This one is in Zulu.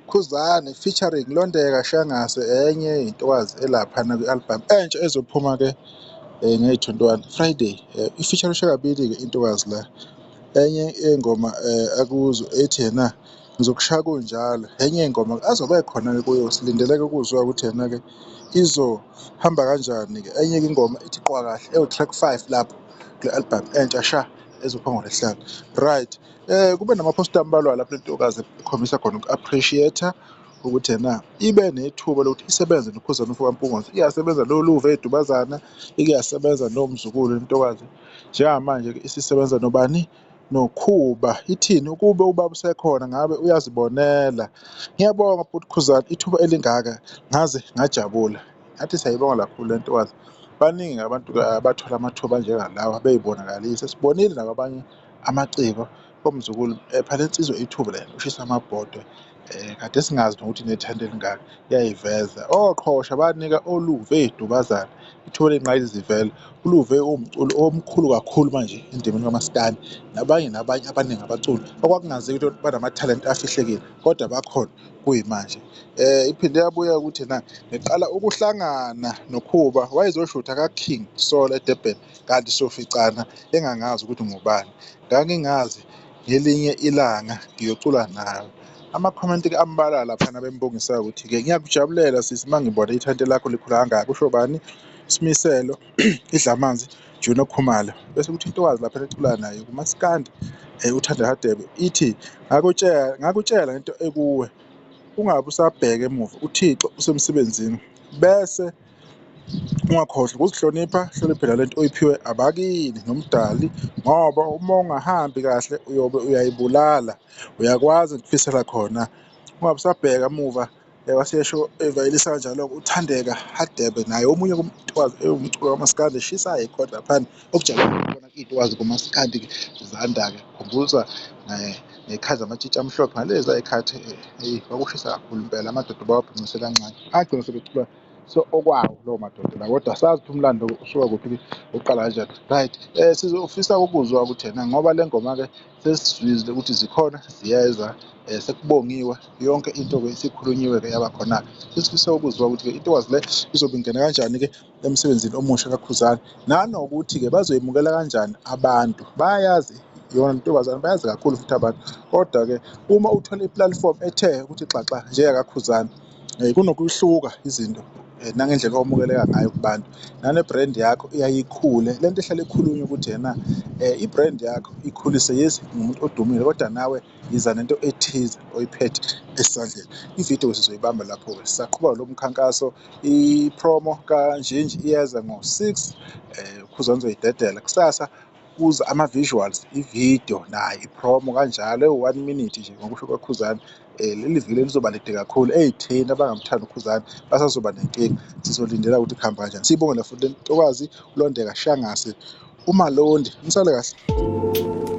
Khuzani featuring Londeka Shangase enye intokazi elaphana kwi-album entsha ezophuma-ke ngeyi-21 Friday. I-featurishe kabili-ke intokazi la, enye yey'ngoma akuzo ethi yena ngizokushaya kunjalo, enye yey'ngoma azobe ekhona-ke kuyo silindeleke ukuzwa ukuthi yena-ke izohamba kanjani-ke. Enye-ke ingoma ithi qwa kahle ewu-track five lapho kule album entsha sha ezophuma ngoLwesihlanu, right. Kube namaphosta ambalwa lapho lentokazi ekhombisa khona uku-appreciate-a ukuthi ena ibe nethuba lokuthi isebenze noKhuzani umfoka Mpungose, iyasebenza noLuve Dubazana, ike yasebenza noMzukulu lentokazi, njengamanje-ke isisebenza nobani? NoKhuba. Ithini? Ukube ubaba usekhona ngabe uyazibonela. Ngiyabonga bhuti Khuzani ithuba elingaka ngaze ngajabula. Ngathi siyayibonga kakhulu le ntokazi. Baningi abantu abathola amathuba anjengalawa beyibonakalise, sibonile nakwabanye amaciko oMzukulu epha le nsizwa ithuba lena ushisa amabhodwe kade singazi nokuthi inethalente elingaka iyayiveza. Oqhosha banika oLuve Dubazana ithuba eliyinqayizivele. ULuve uwumculi omkhulu kakhulu manje endimeni kamaskandi nabanye nabanye abaningi abaculi okwakungaziwa ukuthi banamathalente afihlekile kodwa bakhona kuyimanje. Iphinde yabuya ukuthi na ngiqala ukuhlangana noKhuba wayezoshutha ka-King Saul eDurban kanti soficana engangazi ukuthi ngubani, ngangingazi ngelinye ilanga ngiyocula nawe. Amakhomenti-ke ambalwa laphana bembongisayo ukuthi-ke ngiyakujabulela sisi uma ngibona ithalente lakho likhula kangaka, kusho bani? Smiselo Idlamanzi Junior Khumalo. Bese kuthi intokazi lapha ecula naye kumaskandi uThanda Hadebe ithi ngakutshela ngakutshela ngento ekuwe ungabe usabheka emuva uThixo usemsebenzini bese ungakhohlwa ukuzihlonipha, hloniphe nalento oyiphiwe abakini nomdali ngoba uma ungahambi kahle uyobe uyayibulala, uyakwazi ngikufisela khona. Ungabe usabheka emuva wasesho evalelisa kanjalo-ke uThandeka Hadebe naye omunye ewumculo kamaskandi eshisayo ikhona laphana okujabulisa ukubona iy'ntokazi kumaskandi-ke zanda-ke khumbuza ngey'khathi zamatshitshi amhlophe ngaleza y'khathi eyi kwakushisa kakhulu impela amadoda bawabhincisela kancane agcina sebecula so okwawo lawo madoda la kodwa sazi ukuthi umlando usuka kuphi uqala kanjani right sizofisa ukuzwa ukuthi yena ngoba le ngoma-ke sesizwile ukuthi zikhona ziyeza sekubongiwe yonke into-ke isikhulunyiwe-ke yaba khona-ke sesifisa ukuzwa ukuthi-ke intokazi le izobe ingena kanjani-ke emsebenzini omusha kaKhuzani nanokuthi-ke bazoyimukela kanjani abantu bayayazi yona ntombazane bayazi kakhulu futhi abantu kodwa-ke uma uthola i-platform ethe ukuthi xaxa njengakaKhuzani kunokuhluka izinto nangendlela owamukeleka ngayo kubantu nane-brand yakho iyayikhule le nto ehlale ikhulunywa ukuthi yena i-brand yakho ikhulise yes ngumuntu odumile kodwa nawe yiza nento ethize oyiphethe esandleni. Ividiyo sizoyibamba lapho-ke sisaqhuba lo mkhankaso i-promo kaNjinji iyeza ngo-six uKhuzani uzoyidedela kusasa kuza ama-visuals ividiyo nayo i-promo kanjalo ewu-one minute nje ngokusho kwaKhuzani leli viki lizoba lide kakhulu ey'theni abangamthandi uKhuzani basazoba nenkinga sizolindela ukuthi kuhamba kanjani siyibongele futhi le ntokazi uLondeka Shangase uMalondi nisale kahle.